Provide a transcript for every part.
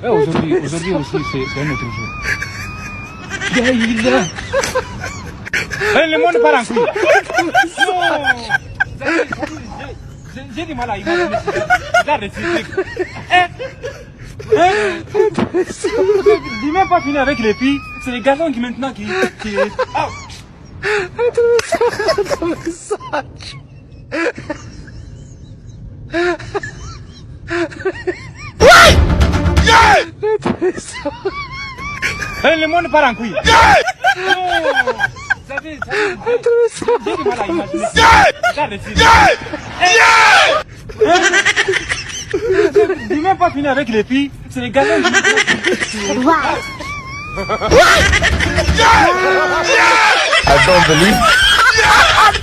Ouais, aujourd'hui, aujourd'hui aussi, c'est un autre jour. Ya ilah. Eh, le monde part en couille. Non. J'ai du mal à imaginer ce genre de truc. Eh. Eh. J'ai même pas fini avec les filles. C'est les garçons qui maintenant qui. Ah. Eh, le monde part en couille. Non. J'ai du mal à imaginer ce genre de truc. Eh. J'ai même pas fini avec les filles. C'est les garçons qui. I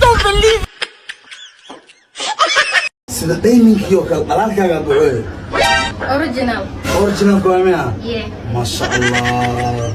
don't believe. Sida dayminkii oo kale dhalaalkaagaa buxooy. Original. Originalka waa miya? Yeah. Maasha Allah.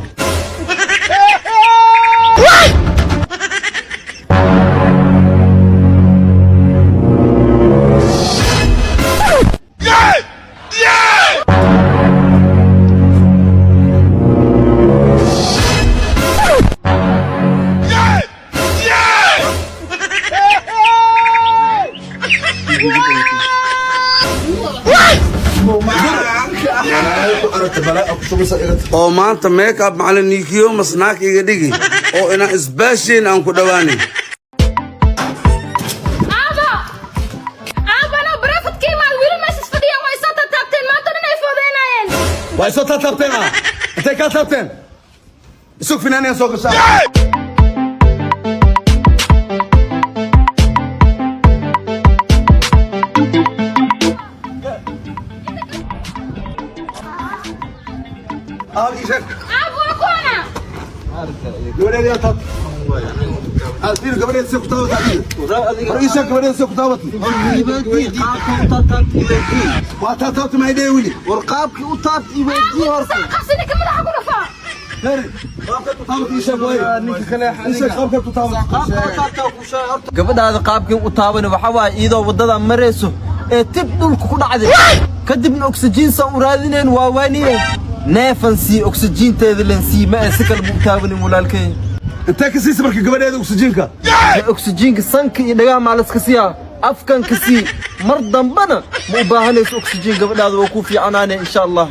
Oo maanta make up macalin niikiyo masnaak iga dhigi oo inaan isbaashayn aan ku dhowaanin. Aabo! Aabo, anoo bareefad ka imaad wiilal meeshas fadhiyaan, way soo taabteen, maanta dhan ay foodeynayeen. Waa isoo taabteen, ah, intay kaa taabteen? Isug, finaaniyan soo gashaa. Aab, ii sheeg. Aabo, waa kuwana. Gabadheeda yaa taabtay? Aad fiir, gabadheeda see ku taabatay adiga? War, ii sheeg, gabadheeda see ku taabatay? Waa taabtay, maxay dheh wili? War, qaabkii u taabta iweydii horta. Qabsi ninka, madaxa ku dhafaa. Fiir, qaabkeed u taabatay ii sheeg waaye. Ii sheeg qaabkeed u taabatay. Gabadhaada qaabkii u taaban waxa waaye iyadoo waddada marayso ee tib dhulka ku dhacday, kadibna oksijiinsan u raadineen, waa waaniye neefan sii oksijiinteeda len sii ma ee si kale bu u taabanin, walaalkay. Intee ka siisa marka gabadheeda oksijiinka? Ee oksijiinka sanka iyo dhagaha maa laska siiyaa, afkan ka sii. Mar dambana ma u baahanayso oksijiin, gabadhaada waa ku fiicanaane, insha Allah.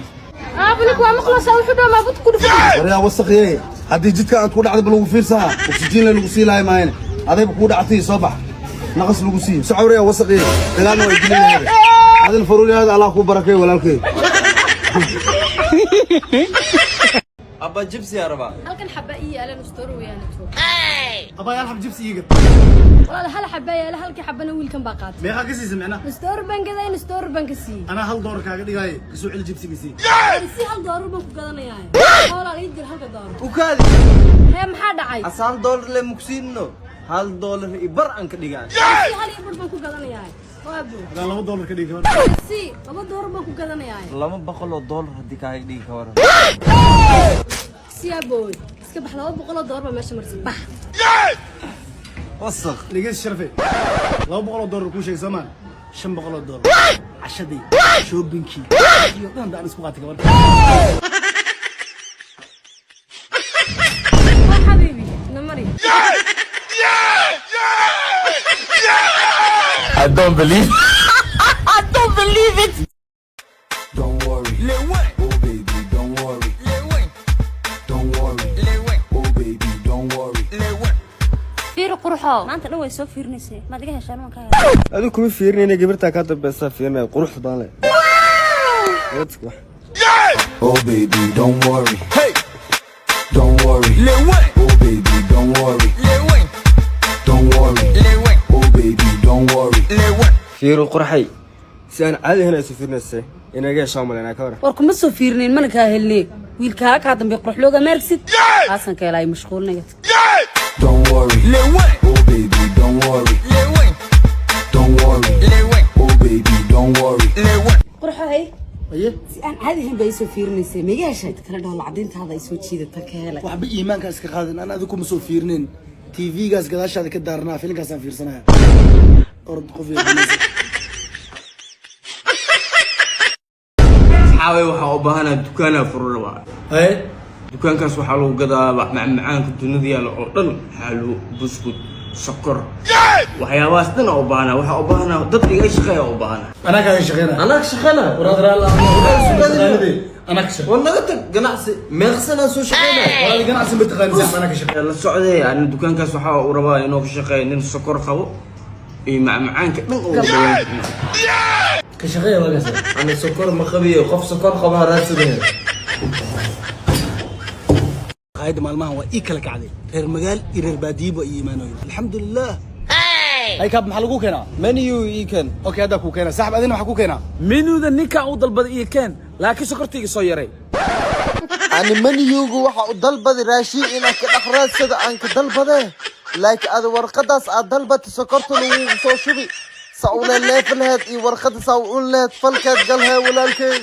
Aabo, ninka waa maqlaysaa, wuxuu dhaw maabud ku dhufay. Waryaa wasaqiyey, haddii jidka aad ku dhacday ba lagu fiirsahaa, oksijiin la lagu sii lahay maayane. Adayba kuu dhactay, soo bax, naqas lagu siiyo. Soco waryaa wasaqiyey, dagaalna waa dilinayaa. Adin faruuryaada Allah kuu barakeeyo, walaalkey. Abba, jibsi yaa rabaa. Halkan xaba ii yaala, nus doolar weeyaan tuug. Abaa, hal xab jibsi iiga. Walaal, hal xaba yaala, halkii xabana wiilkan baa qaatay. Meeqaa ka siisa micnaha? Nus doolar baan gaday, nus doolar baan ka siiyey. Anaa $1 kaaga dhigaaye, kasoo celi jibsigiisii. Si $1 baan ku gadanayaa, walaal, ii dir halka doolar. Ukaadi. Hee, maxaa dhacay? Asa $1 le mugsiinno, $1.50 aan ka dhigaa. Si hal iyo bar baan ku gadanayaa, waa buu. Hadaan $2 ka dhigi kabar? Si $2 baan ku gadanayaa. $200 haddii kaaga dhigi ka waran? Si abooy, iska bax, $200 baa meesha marsi, bax. Wasaq. Dhegeysi sharfe, $200 kuu sheegay soomaan, $500 cashadii, shoppingkii iyo dhan daan isku qaatay gabar. Waa xabiibi, namari. I don't believe. Don't worry. Oh baby, don't worry. Don't worry. Oh baby, don't worry. Fiiri qurxo, maanta dhan way soo fiirinaysay, maad iga heshaan? Waan ka helay. Adigu kuma fiirinayna, gabartaa kaa dambaysaa fiirinaya, qurux badan leh. Oh baby, don't worry. Hey. Don't worry. Oh baby, don't worry. Don't worry. Oh baby, don't worry. Fiiro qurxay, si aan caadi ahayn ay soo fiirinaysay, inaga heshaa malaynaa, ka waran? War, kuma soo fiirinayn, mana kaa helnee. Wiilkaa kaa dambe quruxlooga maargsid aasan ka helay, mashquulnaga. Don't worry. Oh baby, don't worry. Don't worry. Oh baby, don't worry. Qurxo, hay. Aye. Si aan caadi ahayn baa isoo fiirinaysay, ma iga heshay? Kala dhaho lacdintaada ay soo jiidata, ka helay. Waxba iimaankaa iska qaadin, aan adigu kuma soo fiirinin, TV-gaas gadaashaada ka daaranaa, filinkaasaan fiirsanaya. Orod qof iyo gumaysa. Xaaway, waxaa u baahanaa dukaanaa furo rabaa. Haye. Dukaankaas waxaa lagu gadaa macmacaanka dunida yaalla oo dhan, xalwo, buskud, sokor, waxyaabahaas dhan aa u baahanaa. Waxaa u baahanaa dad iga shaqeeya u baahanaa. Anaa kaaga shaqeynaya. Anaa ka shaqeyna. Waraad raal, anaa ka shaqeyn. War naga tag, ganacsi meeqsanaan soo shaqeynaya. Walaal, ganacsi ma taqaani sax, anaa ka shaqeyn. La socday ani dukaankaas waxaa u rabaa inuu ka shaqeeyo nin sokor qabo iyo macmacaanka dhan oo dhawaan. Ka shaqeeya waagaas. Ani sokor ma qabiyo, qof sokor qabaa raadsadaya. Qaayada maalmahan waa ii kala kacday, reer magaal iyo reer baadiyiba ii imaanayo, alxamdulilah. Ay kaab, maxaa lagu keenaa? Menu ii keen. Okay, haddaa kuu keenaa. Saaxib, adina waxaa ku keenaa? Menuda ninkan uu dalbaday iyo keen, laakiin sokortayga soo yaray. Ani menugu waxa u dalbaday raashin inaan ka dhex raadsada aan ka dalbadee, laakiin ada warqadaas aad dalbata sokorta lagugu soo shubi, sa ula leefi laheed iyo warqada saa u cuni laheed falkeed galhee, walaalkey.